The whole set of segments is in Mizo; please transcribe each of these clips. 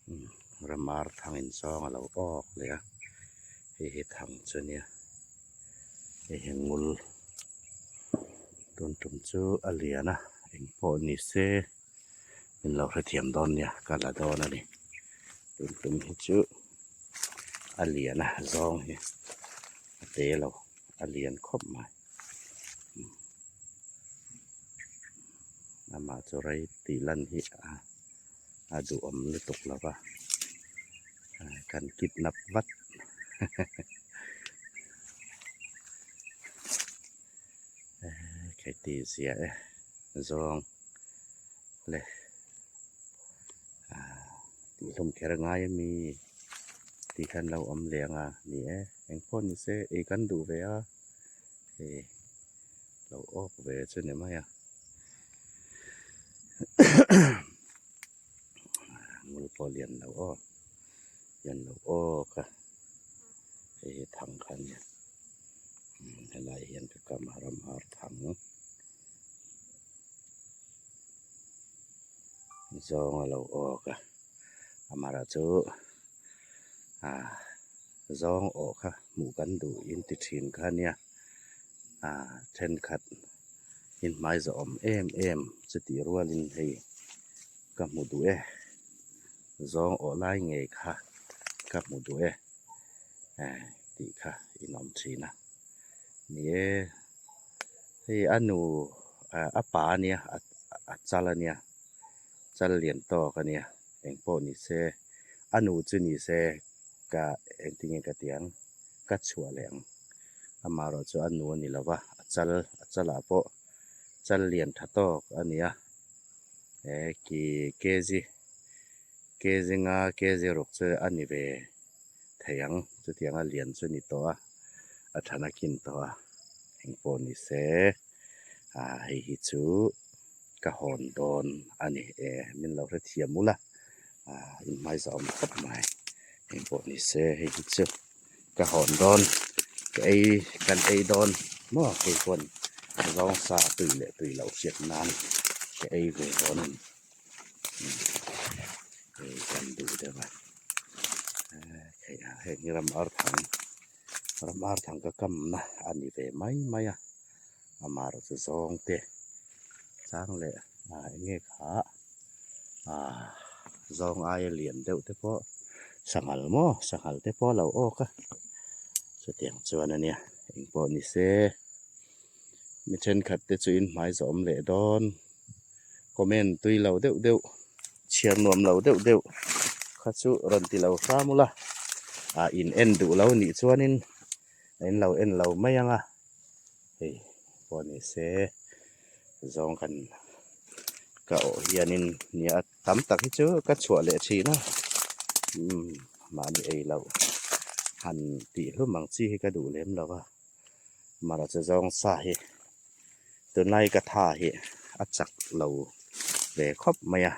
Ramar thang in zawng a lo awk leh a hei hi thang chu a nia hei hi ngul tun tum chu a lian a eng pawh ni se min lo hrethiam dawn nia ka la dawn a ni tun tum hi chu a lian a zawng hi a te lo a lian khawp mai. Amah chu rei tih lan hi a duhawm lutuk lo va kan kidnap vat heti ziah e zawng le tih hlawm kher a ngai ami tih khan lo awm leh ang a ni e engpawh ni se ei kan duh ve a hei lo awk ve chu ni mai a ngul pawh lian lo aw lian lo awk a hei hi thang kha a nia helai hian ka kam a ram ar thang. Zawng a lo awk a amaherawh chu ah zawng awh kha hmuh kan duh in ti thin kha ania ah thenkhat in hmai zawh awm em em chutih rualin hei ka hmu duh e zawng awh lai ngei kha ka hmu duh e eh tih kha in awm thin a ni e. Hei a nu ah a pa ania a chal ania chal lian tawk ania engpawh ni se a nu chu ni se ka engtin nge ka tih ang ka chhuah leh ang amaherawh chu a nu a ni lo va a chal a chalah pawh chal lian tha tawk ania he ki kg kg nga kg ruk chu a ni ve thei ang chutianga lian chu ni tawh a a thana kin tawh a engpawh ni se ah hei hi chu ka hawn dawn a ni e min lo hrethiam ula ah in hmaiza awm khawp mai engpawh ni se hei hi chu ka hawn dawn ka ei kan ei dawn maw keipawn zawng sa tui leh tui loh hriat nan ka ei ve dawn a ni. Hei kan duh deuh a hei heng hi ram ar thang ram ar thang ka kamna a ni ve mai mai a amaherawh chu zawng te chang leh ah eng nge kha ah zawng aia lian deuh te pawh sanghal maw sanghal te pawh a lo awk a chutiang chuan a nia engpawh ni se mi thenkhat te chu in hmai zawh awm leh dawn. Comment tui lo deuh deuh chhiar nuam lo deuh deuh kha chu rawn ti lo hram ula ah in en duh lo nih chuanin in lo en lo mai ang a hei pawh ni se zawng kan ka awh hianin nia tam tak hi chu ka chhuah leh thin a umm mahni ei loh han tih hlum ang chi hi ka duh lem lo va amaherawhchu zawng sa hi. Tunlai ka tha hi a chak lo ve khawp mai a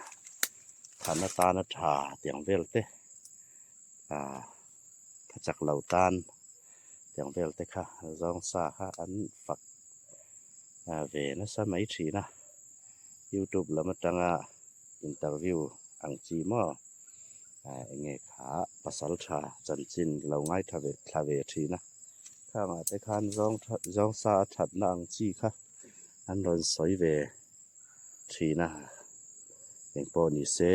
than atana tha tiang vel te ah tha chak lo tan tiang vel te kha zawng sa kha an fak ve nasa mai thin a youtube lam atanga interview ang chi maw ah eng nge kha pasal tha chanchin lo ngaithla ve thla ve thin a. Khangah te khan zawng tha zawng sa a thatna ang chi kha an rawn sawi ve thin a engpawh ni se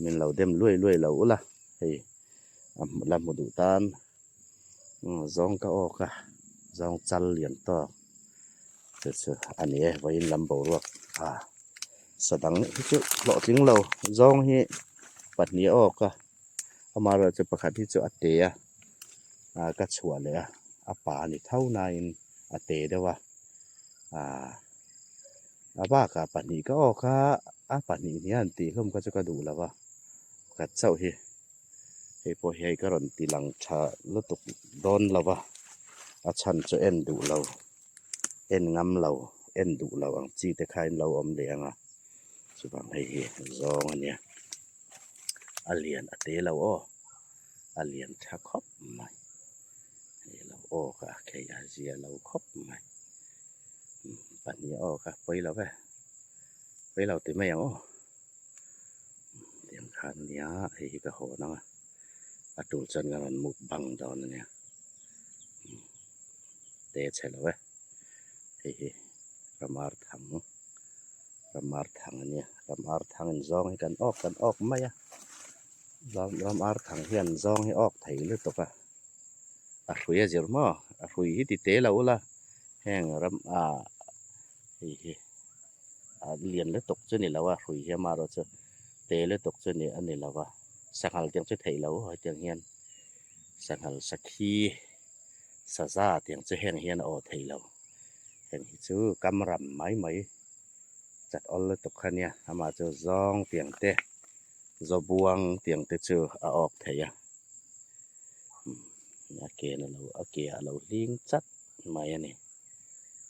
min lo dem luai luai lo ula hei a la hmu duh tan zawng ka awk a zawng chal lian tawk chu chu a ni e vawiin lam boruak a sa dang hi chu hlawhtling lo zawng hi pahnih a awk a. Amaherawhchu pakhat hi chu a te a ah ka chhuah leh a a pa a ni tho nain a te deuh a ah a bakah pahnih ka awk a a pahnih hnian tih hlawm kha chu ka duh lo va pakhat chauh hi hei pawh hi hei ka rawn ti lang tha lutuk dawn lo va a chhan chu en duh lo en ngam lo en duh lo ang chi te kha in lo awm leh ang a chuvang hei hi zawng a nia. A lian a te lo aw a lian tha khawp mai hei lo aw kha a khei a zia lo khawp mai pahnih aw kha pawi lo ve pawi lo ti mai ang aw tiang kha. Tikhan ania hei hi ka hawn ang a, a tul chuan ka rawn mukbang dawn ania te chhe lo e hei hi ramar thang ramar thang ania ramar thang in zawng hi kan awk kan awk mai a ramar thang hian zawng hi awk thei lutuk a a hrui a zir maw a hrui hi ti te lo ula heng ram ah hei hi. A lian lutuk chu ni lo a hrui hi amaherawh chu te lutuk chu ni a ni lo a sanghal tiang chu theih loh hetiang hian sanghal sakhi saza tiang chu heng hian a aw thei lo heng hi chu kam ram mai mai chat awl lutuk kha nia amah chu zawng tiang te zawbuang tiang te chu a awk thei a a ke na lo a ke ah a lo hling chat mai a ni.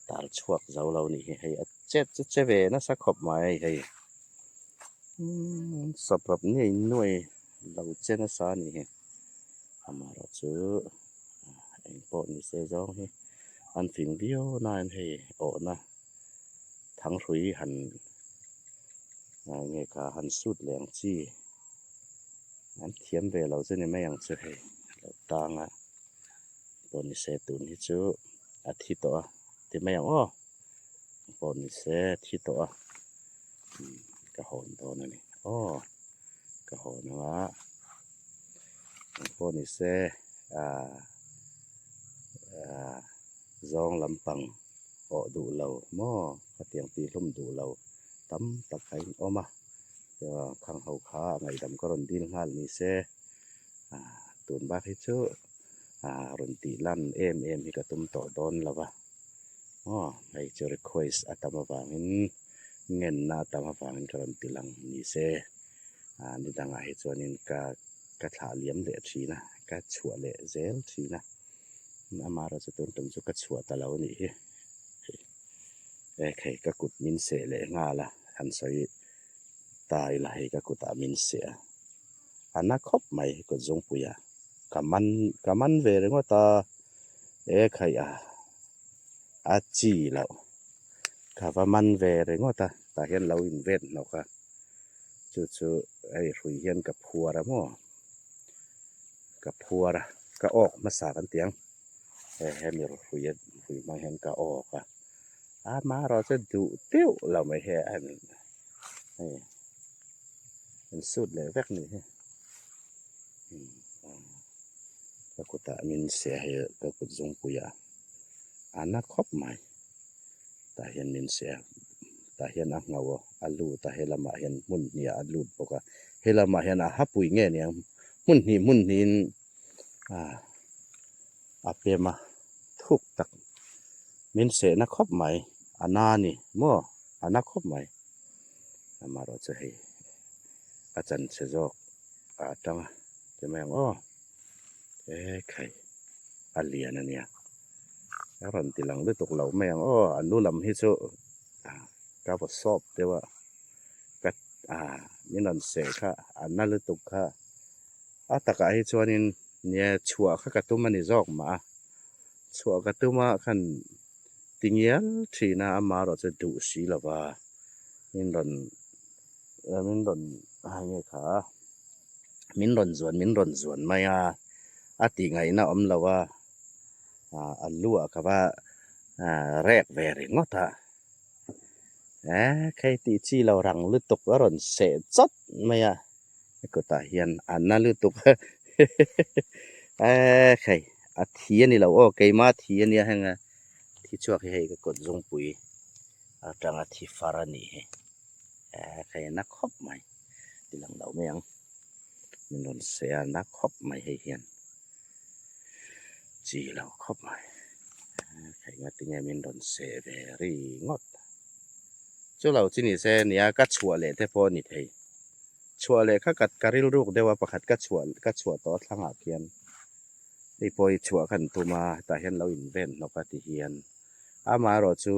Tal chhuak zo lo nih hi hei a chet chu che ve nasa khawp mai hei umm sawprap ngei nuai lo che nasa a nih hi amaherawh chu eng pawh ni se zawng hi an fing viau nain hei awhna thanghrui han nge kha han sut leh ang chi an thiam ve lo chu ni mai ang chu hei a lo tang a. Pawh ni se tun hi chu a thi tawh a ti mai ang aw pawh ni se a thi tawh a ka hawn dawn a ni aw ka hawn ang a pawh ni se ah ah zawng lampang awh duh lo maw khatiang tih hlum duh lo tam tak a inawm a khang ho kha ngaihdam ka rawn dil nghal ni se. Ah tun bak hi chu ah rawn tih lan em em hi ka tum tawh dawn lo va aw hei chu request a tam avangin ngenna a tam avangin ka rawn ti lang ni se ah ni dangah hi chuanin ka ka thlah liam leh thin a ka chhuah leh zel thin a amaherawhchu tun tum chu ka chhuah ta lo a nih hi hei ka kut min seh leh nghal a han sawi ta ila hei ka kutah min seh a. A na khawp mai kut zungpuia ka man ka man ve ringawt a e khaih a a chi loh ka va man ve ringawt a tah hian lo in vet hnawk a chu chu hei hrui hian ka phuar a maw ka phuar a ka awk hmasa kan ti ang he hemi hrui hrui hmang hian ka awk a amaherawhchu duh deuh lo mai hi a hei. An sut leh vek ni hi ka kutah min seh hei ka kut zungpuiah a na khawp mai tah hian min seh a tah hian a ngho a lut a helamah hian hmun hnih ah a lut bawk a helamah hian a hapui nge niang hmun hnih hmun hnihin a pem a thuk tak min sehna khawp mai a na a ni maw a na khawp mai. Amaherawhchu hei a chanchhe zawk a atang a ti mai ang aw e khai a lian a nia a rawn ti lang lutuk lo mai ang aw a lu lam hi chu ka vaw sawp deuh a ka ah min rawn seh kha a na lutuk kha a takah hi chuanin nia chhuah kha ka tum a ni zawk mah a chhuah ka tum a khan. Ti ngial thin a amaherawhchu duh si lo va min rawn min rawn a nge kha min rawn zuan min rawn zuan mai a a tih ngaihna awm lo a ah a lu ah ka va rek ve ringawt a eh khei tih chi lo rang lutuk a rawn seh chawt mai a kutah hian a na lutuk a eh khei a thi a ni lo aw keimah thi a nia heng a thi chhuak hi hei ka kut zungpui atanga thi far a nih hi eh khei a na khawp mai ti lang lo mai ang min rawn seh a na khawp mai hei hian chi lo khawp mai eh khei ngatinge min rawn seh ve ringawt chu lo chi ni se nia ka chhuah leh te pawh a ni thei. Chhuah leh kha ka ka rilruk deuh a pakhat ka chhuah ka chhuah tawh a thlangah khian hei pawh hi chhuah khan tum a hetah hian lo inven hnawk a ti hian amaherawh chu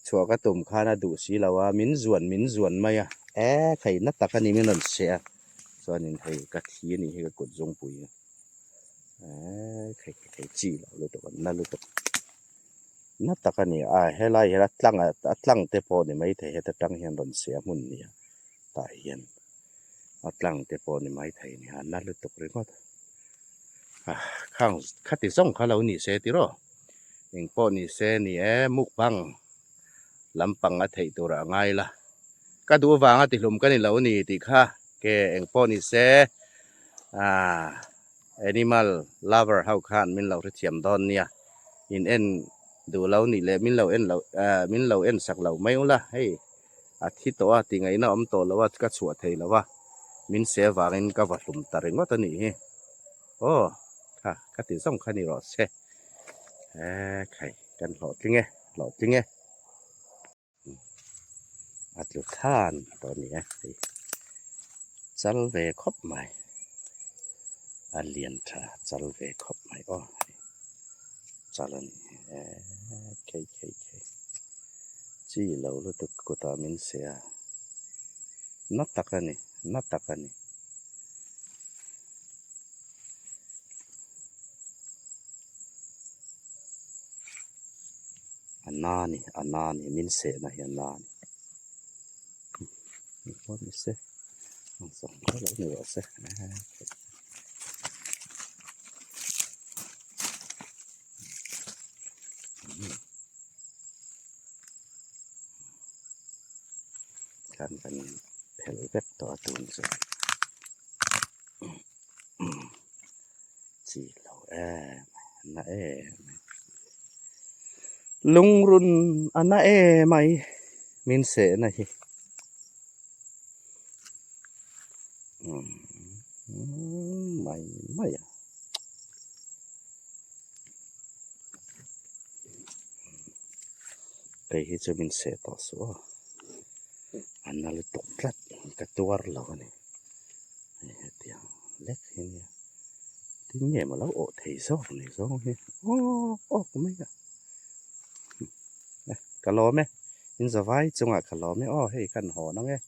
chhuah ka tum khan a duh si lo a min zuan min zuan mai a e khei na tak a ni min rawn seh a chuanin hei ka thi a nih hi ka kut zungpui e khei khei chi loh lutuk a na lutuk. Na tak a ni a helai hian a tlang a tlang te pawh ni maithei heta tang hian rawn seh a hmun nia tah hian A tlang te pawh ni maithei a ni a na lutuk ringawt a khang khati zawng kha lo ni se tiraw eng pawh ni se ni e mukbang lampang a theih tur ah a ngai la ka duh avanga tihlum ka ni lo ni tih kha ke eng pawh ni se ah animal lover ho khan min lo hrethiam dawn nia in en duh lo nih leh min lo en loh ah min lo en sak loh mai ula hei. A thi tawh a, tingaihna awm tawh lo a, ka chhuah thei lo a, min se vangin ka va hlum ta ringawt a nih hi. Aw, kha, ka ti zawng kha ni rawh se. E, khai, kan hlawhtling e, hlawhtling e. A tlu than tawh a ni e, hei. Chal ve khawp mai. A lian tha chal ve khawp mai aw, hei. Chal a ni e, khei khei khei. Chi lo lutuk kutah min seh a, na tak a ni, na tak a ni. A na ni, a na ni, min sehna hi a na ni. Engpawh ni se, ang zawng kha lo ni rawh se. Kan kan phelh vek tawh a tun chu chi lo em a na em mai lungrun a na em mai min sehna hi mai mai a. Kei hi chu min seh tawh suh aw a na lutuk tlat ka tuar lo a ni hei hetiang lek hi nia tin nge maw lo awh thei zawk ni zawng hi aw awk mai a ka lawm e in zavai chungah ka lawm e aw hei kan hawn ang e.